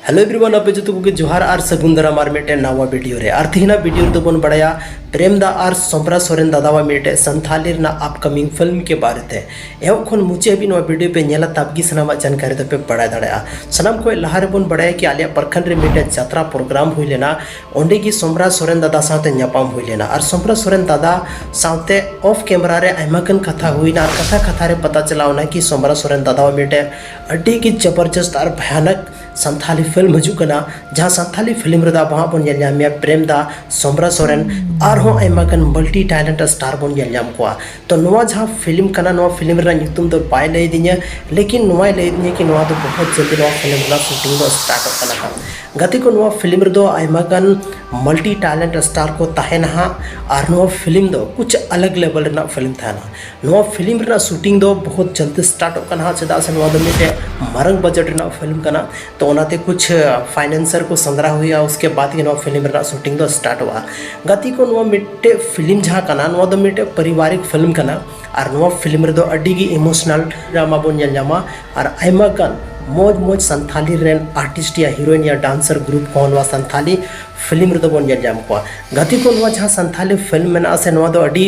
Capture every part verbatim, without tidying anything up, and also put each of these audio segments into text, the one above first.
Hello everyone, ᱟᱯᱮ ᱡᱚᱛᱚ ᱠᱚᱜᱮ ᱡᱚᱦᱟᱨ ᱟᱨ ᱥᱟᱹᱜᱩᱱ ᱫᱟᱨᱟᱢ ᱟᱨ ᱢᱤᱫᱴᱮᱱ ᱱᱟᱣᱟ ᱵᱷᱤᱰᱤᱭᱳ ᱨᱮ᱾ ᱟᱨ ᱛᱤᱦᱤᱧᱟᱜ ᱵᱷᱤᱰᱤᱭᱳ ᱨᱮᱫᱚ ᱵᱚᱱ ᱵᱟᱲᱟᱭᱟ ᱯᱨᱮᱢ ᱫᱟ ᱟᱨ ᱥᱚᱢᱨᱟ ᱥᱚᱨᱮᱱ ᱫᱟᱫᱟᱣᱟᱜ ᱢᱤᱫᱴᱮᱡ ᱥᱟᱱᱛᱷᱟᱞᱤ ᱨᱮᱱᱟᱜ ᱟᱯᱠᱟᱢᱤᱝ ᱯᱷᱤᱞᱢ ᱠᱮ ᱵᱟᱨᱮ ᱛᱮ᱾ ᱮᱦᱚᱵ ᱠᱷᱚᱱ ᱢᱩᱪᱟᱹᱫ ᱦᱟᱹᱵᱤᱡ ᱱᱚᱣᱟ ᱵᱷᱤᱰᱤᱭᱳ ᱯᱮ ᱧᱮᱞᱟ, ᱛᱟᱵ ᱜᱮ ᱥᱟᱱᱟᱢᱟᱜ ᱡᱟᱱᱠᱟᱨᱤ ᱫᱚᱯᱮ ᱵᱟᱲᱟᱭ ᱫᱟᱲᱮᱭᱟᱜᱼᱟ᱾ ᱥᱟᱱᱟᱢ ᱠᱷᱚᱱ ᱞᱟᱦᱟ ᱨᱮᱵᱚᱱ ᱵᱟᱲᱟᱭᱟ ᱠᱤ ᱟᱞᱮᱭᱟᱜ ᱯᱨᱚᱠᱷᱚᱸᱰ ᱨᱮ ᱢᱤᱫᱴᱮᱡ ᱡᱟᱛᱨᱟ ᱯᱨᱳᱜᱨᱟᱢ ᱦᱩᱭ ᱞᱮᱱᱟ, ᱚᱸᱰᱮ ᱜᱮ ᱥᱚᱢᱨᱟ ᱥᱚᱨᱮᱱ ᱫᱟᱫᱟ ᱥᱟᱶᱛᱮ ᱧᱟᱯᱟᱢ ᱦᱩᱭ ᱞᱮᱱᱟ᱾ ᱟᱨ ᱥᱚᱢᱨᱟ ᱥᱚᱨᱮᱱ ᱫᱟᱫᱟ ᱥᱟᱶᱛᱮ ᱚᱯᱷ ᱠᱮᱢᱮᱨᱟ ᱨᱮ ᱟᱭᱢᱟ ᱜᱟᱱ ᱠᱟᱛᱷᱟ ᱦᱩᱭᱱᱟ᱾ ᱟᱨ ᱠᱟᱛᱷᱟ ᱠᱟᱛᱷᱟ ᱨᱮ ᱯᱟᱛᱟ ᱪᱟᱞᱟᱣ ᱮᱱᱟ ᱠᱤ ᱥᱚᱢᱨᱟ ᱥᱚᱨᱮᱱ ᱫᱟᱫᱟᱣᱟᱜ ᱢᱤᱫᱴᱮᱡ ᱟᱹᱰᱤ ᱜᱮ ᱡᱚᱵᱚᱨᱡᱚᱥᱛ ᱟᱨ ᱵᱷᱚᱭᱟᱱᱚᱠ ᱥᱟᱱᱛᱷᱟᱞᱤ ᱯᱷᱤᱞᱢ ᱦᱤᱡᱩᱜ ᱠᱟᱱᱟ, ᱡᱟᱦᱟᱸ ᱥᱟᱱᱛᱷᱟᱞᱤ ᱯᱷᱤᱞᱢ ᱨᱮᱫᱚ ᱟᱵᱚ ᱦᱟᱸᱜ ᱵᱚᱱ ᱧᱮᱞ ᱧᱟᱢᱮᱭᱟ ᱯᱨᱮᱢ ᱫᱟ, ᱥᱚᱢᱨᱟ ᱥᱚᱨᱮᱱ, ᱟᱨᱦᱚᱸ ᱟᱭᱢᱟ ᱜᱟᱱ ᱢᱟᱞᱴᱤ ᱴᱮᱞᱮᱱᱴ ᱥᱴᱟᱨ ᱵᱚᱱ ᱧᱮᱞ ᱧᱟᱢ ᱠᱚᱣᱟ᱾ ᱛᱚ ᱱᱚᱣᱟ ᱡᱟᱦᱟᱸ ᱯᱷᱤᱞᱢ ᱠᱟᱱᱟ, ᱱᱚᱣᱟ ᱯᱷᱤᱞᱢ ᱨᱮᱱᱟᱜ ᱧᱩᱛᱩᱢ ᱫᱚ ᱵᱟᱭ ᱞᱟᱹᱭ ᱫᱤᱧᱟ, ᱞᱮᱠᱤᱱ ᱱᱚᱣᱟᱭ ᱞᱟᱹᱭ ᱫᱤᱧᱟ ᱠᱤ ᱱᱚᱣᱟ ᱫᱚ ᱵᱚᱦᱩᱛ ᱡᱚᱞᱫᱤ ᱱᱚᱣᱟ ᱯᱷᱤᱞᱢ ᱨᱮᱱᱟᱜ ᱥᱩᱴᱤᱝ ᱫᱚ ᱥᱴᱟᱨᱴᱚᱜ ᱠᱟᱱᱟ ᱦᱟᱸᱜ᱾ ᱜᱟᱛᱮ ᱠᱚ, ᱱᱚᱣᱟ ᱯᱷᱤᱞᱢ ᱨᱮᱫᱚ ᱟᱭᱢᱟ ᱜᱟᱱ ᱢᱟᱞᱴᱤ ᱴᱮᱞᱮᱱᱴ ᱥᱴᱟᱨ ᱠᱚ ᱛᱟᱦᱮᱱᱟ ᱦᱟᱸᱜ᱾ ᱟᱨ ᱱᱚᱣᱟ ᱯᱷᱤᱞᱢ ᱫᱚ ᱠᱩᱪ ᱟᱞᱟᱜᱽ ᱞᱮᱵᱮᱞ ᱨᱮᱱᱟᱜ ᱯᱷᱤᱞᱢ ᱛᱟᱦᱮᱱᱟ᱾ ᱱᱚᱣᱟ ᱯᱷᱤᱞᱢ ᱨᱮᱱᱟᱜ ᱥᱩᱴᱤᱝ ᱫᱚ ᱵᱚᱦᱩᱛ ᱡᱚᱞᱫᱤ ᱥᱴᱟᱨᱴᱚᱜ ᱠᱟᱱᱟ ᱦᱟᱸᱜ, ᱪᱮᱫᱟᱜ ᱥᱮ ᱱᱚᱣᱟ ᱫᱚ ᱢᱤᱫᱴᱮᱡ ᱢᱟᱨᱟᱝ ᱵᱟᱡᱮᱴ ᱨᱮᱱᱟᱜ ᱯᱷᱤᱞᱢ ᱠᱟᱱᱟ᱾ ᱛᱚ ᱚᱱᱟᱛᱮ ᱠᱩᱪ ᱯᱷᱟᱭᱱᱮᱱᱥᱟᱨ ᱠᱚ ᱥᱮᱸᱫᱽᱨᱟ ᱦᱩᱭᱩᱜᱼᱟ, ᱩᱥᱠᱮ ᱵᱟᱫ ᱜᱮ ᱱᱚᱣᱟ ᱯᱷᱤᱞᱢ ᱨᱮᱱᱟᱜ ᱥᱩᱴᱤᱝ ᱫᱚ ᱥᱴᱟᱨᱴᱚᱜᱼᱟ᱾ ᱜᱟᱛᱮ ᱠᱚ, ᱱᱚᱣᱟ ᱢᱤᱫᱴᱮᱡ ᱯᱷᱤᱞᱢ ᱡᱟᱦᱟᱸ ᱠᱟᱱᱟ, ᱱᱚᱣᱟ ᱫᱚ ᱢᱤᱫᱴᱮᱡ ᱯᱟᱨᱤᱵᱟᱨᱤᱠ ᱯᱷᱤᱞᱢ ᱠᱟᱱᱟ᱾ ᱟᱨ ᱱᱚᱣᱟ ᱯᱷᱤᱞᱢ ᱨᱮᱫᱚ ᱟᱹᱰᱤ ᱜᱮ ᱤᱢᱳᱥᱚᱱᱟᱞ ᱰᱨᱟᱢᱟ ᱵᱚᱱ ᱧᱮᱞ ᱧᱟᱢᱟ᱾ ᱟᱨ ᱟᱭᱢᱟ ᱜᱟᱱ ᱢᱚᱡᱽ ᱢᱚᱡᱽ ᱥᱟᱱᱛᱷᱟᱞᱤ ᱨᱮᱱ ᱟᱨᱴᱤᱥᱴ ᱭᱟ ᱦᱤᱨᱳᱭᱤᱱ ᱭᱟ ᱰᱟᱱᱥᱟᱨ ᱜᱨᱩᱯ ᱠᱚᱦᱚᱸ ᱱᱚᱣᱟ ᱥᱟᱱᱛᱷᱟᱞᱤ ᱯᱷᱤᱞᱢ ᱨᱮᱫᱚ ᱵᱚᱱ ᱧᱮᱞ ᱧᱟᱢ ᱠᱚᱣᱟ᱾ ᱜᱟᱛᱮ ᱠᱚ, ᱱᱚᱣᱟ ᱡᱟᱦᱟᱸ ᱥᱟᱱᱛᱷᱟᱞᱤ ᱯᱷᱤᱞᱢ ᱢᱮᱱᱟᱜᱼᱟ ᱥᱮ, ᱱᱚᱣᱟ ᱫᱚ ᱟᱹᱰᱤ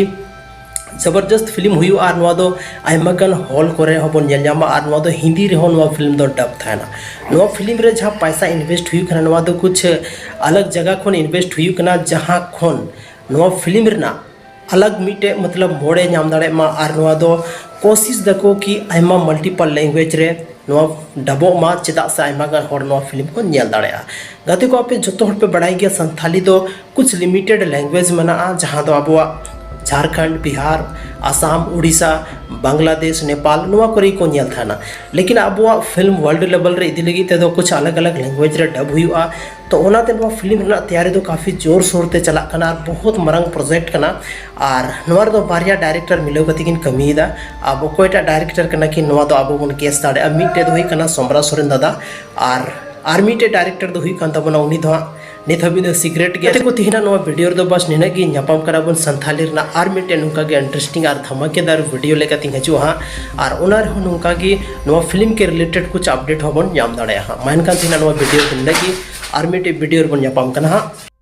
ᱡᱚᱵᱚᱨᱡᱚᱥᱛ ᱯᱷᱤᱞᱢ ᱦᱩᱭᱩᱜᱼᱟ᱾ ᱟᱨ ᱱᱚᱣᱟ ᱫᱚ ᱟᱭᱢᱟ ᱜᱟᱱ ᱦᱚᱞ ᱠᱚᱨᱮ ᱦᱚᱸᱵᱚᱱ ᱧᱮᱞ ᱧᱟᱢᱟ᱾ ᱟᱨ ᱱᱚᱣᱟ ᱫᱚ ᱦᱤᱱᱫᱤ ᱨᱮᱦᱚᱸ ᱱᱚᱣᱟ ᱯᱷᱤᱞᱢ ᱫᱚ ᱰᱟᱵ ᱛᱟᱦᱮᱱᱟ᱾ ᱱᱚᱣᱟ ᱯᱷᱤᱞᱢ ᱨᱮ ᱡᱟᱦᱟᱸ ᱯᱟᱭᱥᱟ ᱤᱱᱵᱷᱮᱥᱴ ᱦᱩᱭᱩᱜ ᱠᱟᱱᱟ, ᱱᱚᱣᱟ ᱫᱚ ᱠᱩᱪ ᱟᱞᱟᱜᱽ ᱡᱟᱭᱜᱟ ᱠᱷᱚᱱ ᱤᱱᱵᱷᱮᱥᱴ ᱦᱩᱭᱩᱜ ᱠᱟᱱᱟ, ᱡᱟᱦᱟᱸ ᱠᱷᱚᱱ ᱱᱚᱣᱟ ᱯᱷᱤᱞᱢ ᱨᱮᱱᱟᱜ ᱟᱞᱟᱜᱽ ᱢᱤᱫᱴᱮᱡ ᱢᱚᱛᱞᱚᱵ ᱢᱚᱲᱮ ᱧᱟᱢ ᱫᱟᱲᱮᱭᱟᱜ ᱢᱟ᱾ ᱟᱨ ᱱᱚᱣᱟ ᱫᱚ ᱠᱳᱥᱤᱥ ᱫᱟᱠᱚ ᱠᱤ ᱟᱭᱢᱟ ᱢᱟᱞᱴᱤᱯᱟᱞ ᱞᱮᱝᱜᱩᱭᱮᱡᱽ ᱨᱮ ᱱᱚᱣᱟ ᱰᱟᱵᱚᱜ ᱢᱟ, ᱪᱮᱫᱟᱜ ᱥᱮ ᱟᱭᱢᱟ ᱜᱟᱱ ᱦᱚᱲ ᱱᱚᱣᱟ ᱯᱷᱤᱞᱢ ᱠᱚ ᱧᱮᱞ ᱫᱟᱲᱮᱭᱟᱜᱼᱟ᱾ ᱜᱟᱛᱮ ᱠᱚ, ᱟᱯᱮ ᱡᱚᱛᱚ ᱦᱚᱲ ᱯᱮ ᱵᱟᱲᱟᱭ ᱜᱮᱭᱟ, ᱥᱟᱱᱛᱷᱟᱞᱤ ᱫᱚ ᱠᱩᱪ ᱞᱤᱢᱤᱴᱮᱰ ᱞᱮᱝᱜᱩᱭᱮᱡᱽ ᱢᱮᱱᱟᱜᱼᱟ, ᱡᱟᱦᱟᱸ ᱫᱚ ᱟᱵᱚᱣᱟᱜ ᱡᱷᱟᱲᱠᱷᱚᱸᱰ, ᱵᱤᱦᱟᱨ, ᱟᱥᱟᱢ, ᱩᱲᱤᱥᱥᱟ, ᱵᱟᱝᱞᱟᱫᱮᱥ, ᱱᱮᱯᱟᱞ, ᱱᱚᱣᱟ ᱠᱚᱨᱮ ᱠᱚ ᱧᱮᱞ ᱛᱟᱦᱮᱱᱟ᱾ ᱞᱮᱠᱤᱱ ᱟᱵᱚᱣᱟᱜ ᱯᱷᱤᱞᱢ ᱣᱟᱨᱞᱰ ᱞᱮᱵᱮᱞ ᱨᱮ ᱤᱫᱤ ᱞᱟᱹᱜᱤᱫ ᱛᱮᱫᱚ ᱠᱩᱪ ᱟᱞᱟᱜᱽ ᱟᱞᱟᱜᱽ ᱞᱮᱝᱜᱩᱭᱮᱡᱽ ᱨᱮ ᱰᱟᱵ ᱦᱩᱭᱩᱜᱼᱟ᱾ ᱛᱚ ᱚᱱᱟᱛᱮ ᱱᱚᱣᱟ ᱯᱷᱤᱞᱢ ᱨᱮᱱᱟᱜ ᱛᱮᱭᱟᱨᱤ ᱫᱚ ᱠᱟᱯᱷᱤ ᱡᱳᱨ ᱥᱳᱨ ᱛᱮ ᱪᱟᱞᱟᱜ ᱠᱟᱱᱟ ᱟᱨ ᱵᱚᱦᱩᱛ ᱢᱟᱨᱟᱝ ᱯᱨᱚᱡᱮᱠᱴ ᱠᱟᱱᱟ᱾ ᱟᱨ ᱱᱚᱣᱟ ᱨᱮᱫᱚ ᱵᱟᱨᱭᱟ ᱰᱟᱭᱨᱮᱠᱴᱚᱨ ᱢᱤᱞᱟᱹᱣ ᱠᱟᱛᱮ ᱠᱤᱱ ᱠᱟᱹᱢᱤᱭᱮᱫᱟ᱾ ᱟᱵᱚ ᱚᱠᱚᱭᱴᱟᱜ ᱰᱟᱭᱨᱮᱠᱴᱚᱨ ᱠᱟᱱᱟ ᱠᱤᱱ, ᱱᱚᱣᱟ ᱫᱚ ᱟᱵᱚ ᱵᱚᱱ ᱜᱮᱥ ᱫᱟᱲᱮᱭᱟᱜᱼᱟ᱾ ᱢᱤᱫᱴᱮᱡ ᱫᱚ ᱦᱩᱭᱩᱜ ᱠᱟᱱᱟ ᱥᱚᱢᱨᱟ ᱥᱚᱨᱮᱱ ᱫᱟᱫᱟ, ᱟᱨ ᱟᱨ ᱢᱤᱫᱴᱮᱡ ᱰᱟᱭᱨᱮᱠᱴᱚᱨ ᱫᱚ ᱦᱩᱭᱩᱜ ᱠᱟᱱ ᱛᱟᱵᱚᱱᱟ, ᱩᱱᱤ ᱫᱚ ᱦᱟᱸᱜ ᱱᱤᱛ ᱦᱟᱹᱵᱤᱡ ᱫᱚ ᱥᱤᱠᱨᱮᱴ ᱜᱮᱭᱟ᱾ ᱜᱟᱛᱮ ᱠᱚ, ᱛᱮᱦᱮᱧᱟᱜ ᱱᱚᱣᱟ ᱵᱷᱤᱰᱤᱭᱳ ᱨᱮᱫᱚ ᱵᱟᱥ ᱱᱤᱱᱟᱹᱜ ᱜᱮ᱾ ᱧᱟᱯᱟᱢ ᱠᱟᱱᱟ ᱵᱚᱱ ᱥᱟᱱᱛᱷᱟᱞᱤ ᱨᱮᱱᱟᱜ ᱟᱨ ᱢᱤᱫᱴᱮᱡ ᱱᱚᱝᱠᱟ ᱜᱮ ᱤᱱᱴᱟᱨᱮᱥᱴᱤᱝ ᱟᱨ ᱫᱷᱟᱢᱟᱠᱮᱫᱟᱨ ᱵᱷᱤᱰᱤᱭᱳ ᱞᱮᱠᱟᱛᱮ ᱦᱤᱡᱩᱜᱼᱟ ᱦᱟᱸᱜ᱾ ᱟᱨ ᱚᱱᱟ ᱨᱮᱦᱚᱸ ᱱᱚᱝᱠᱟ ᱜᱮ ᱱᱚᱣᱟ ᱯᱷᱤᱞᱢ ᱠᱮ ᱨᱤᱞᱮᱴᱮᱰ ᱠᱩᱪ ᱟᱯᱰᱮᱴ ᱦᱚᱸᱵᱚᱱ ᱧᱟᱢ ᱫᱟᱲᱮᱭᱟᱜᱼᱟ ᱦᱟᱸᱜ᱾ ᱢᱟ ᱮᱱᱠᱷᱟᱱ ᱛᱮᱦᱮᱧᱟᱜ ᱱᱚᱣᱟ ᱵᱷᱤᱰᱤᱭᱳ ᱫᱚ ᱱᱤᱱᱟᱹᱜ ᱜᱮ, ᱟᱨ ᱢᱤᱫᱴᱮᱡ ᱵᱷᱤᱰᱤᱭᱳ ᱨᱮᱵᱚᱱ ᱧᱟᱯᱟᱢ ᱠᱟᱱᱟ ᱦᱟᱸᱜ᱾